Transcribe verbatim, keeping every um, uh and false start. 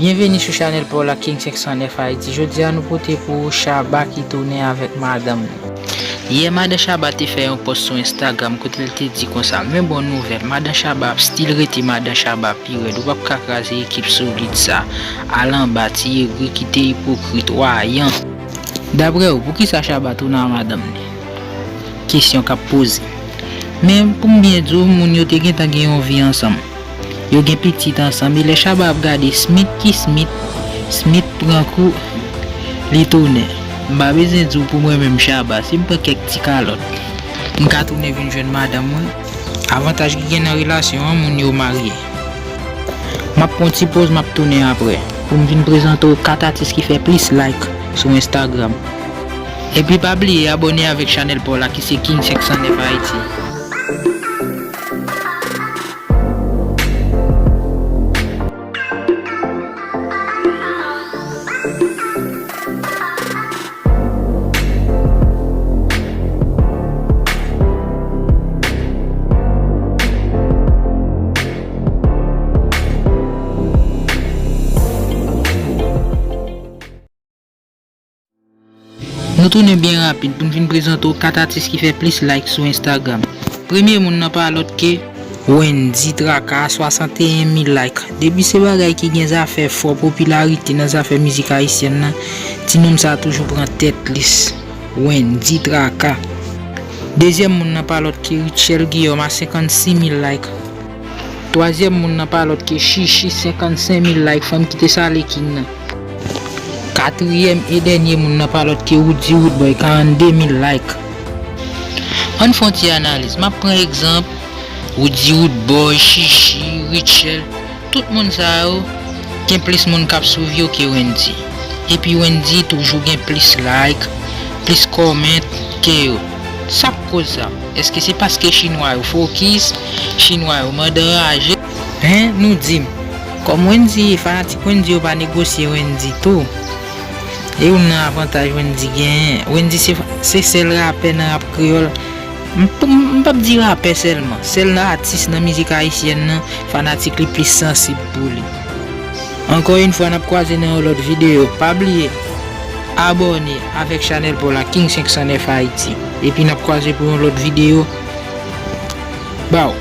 Byenveni sou chanèl pa w la, King senk san nèf Haïti. Jodi a nou pote pou ou Shabba ki tounen avèk madanm li. Yè madan Shabba te fè yon pòs sou Instagram kote l te di konsa, men bon nouvèl, madan Shabba ap still rete madan Shabba pi rèd, ou p ap ka kraze ekip solid sa, al anba, ti egri, kite ipokrit, wayan. Daprè w, poukisa Shabba tounen a madanm li? Kesyon k ap poze. Men pou m byen di w, moun yo te gentan gen yon vi ansanm. Yo gen pitit ansanm, e lè Shabba ap gade Smith ki Smith, Smith pran kou, li tounen. M pa bezwen di w pou mwen menm Shabba, si m pran kèk ti kalòt, m ka tounen vin jwenn madanm mwen. Avantaj ki gen nan relasyon an, moun yo marye. M ap pran ti poz, m ap tounen apre pou m vin prezante w kat atis ki fè plis like sou Instagram. Epi pa bliye abòne avèk chanèl pa w la ki se King senk san nèf Haïti. Nou tounen byen rapid pou n vin prezante w kat atis ki fè plis like sou Instagram. Premye moun nan pa lòt ke Wendy Traka, swasanteyen mil like. Depi se bagay ki gen zafè fò popilarite nan zafè mizik ayisyèn nan, ti nonm sa a toujou pran tèt lis. Wendy Traka. Dezyèm moun nan pa lòt ke Rutshelle Guillaume a senkannsis mil like. Twazyèm moun nan pa lòt ke Chichi, senkannsenk mil like, fanm ki te sale King nan. Katriyèm e dènye moun nan pa lòt ke Roody Roodboy, karannde mil like. Ann fè yon ti analiz. M ap pran egzanp Roody Roodboy, Chichi, Rutshelle. Tout moun sa yo gen plis moun k ap swiv yo ke Wendy. Epi Wendy toujou gen plis like, plis comment ke yo. Sa k koz sa? Èske se paske chinwa yo fokis, chinwa yo mande anraje? Hen, nou di m. Kòm Wendy, fanatik Wendy yo pa negosye Wendy tou. E youn nan avantaj Wendy genyen. Wendy se, se sèl rapè nan rap kreyòl. M p-, m p ap di rapè sèlman. Sèl atis nan mizik ayisyèn nan, fanatik li plis sansib pou li. Ankò yon fwa, n ap kwaze nan yon lòt videyo. Pa bliye abòne avèk chanèl pa w la, King senk san nèf Haïti. Epi n ap kwaze pou yon lòt videyo. Baw.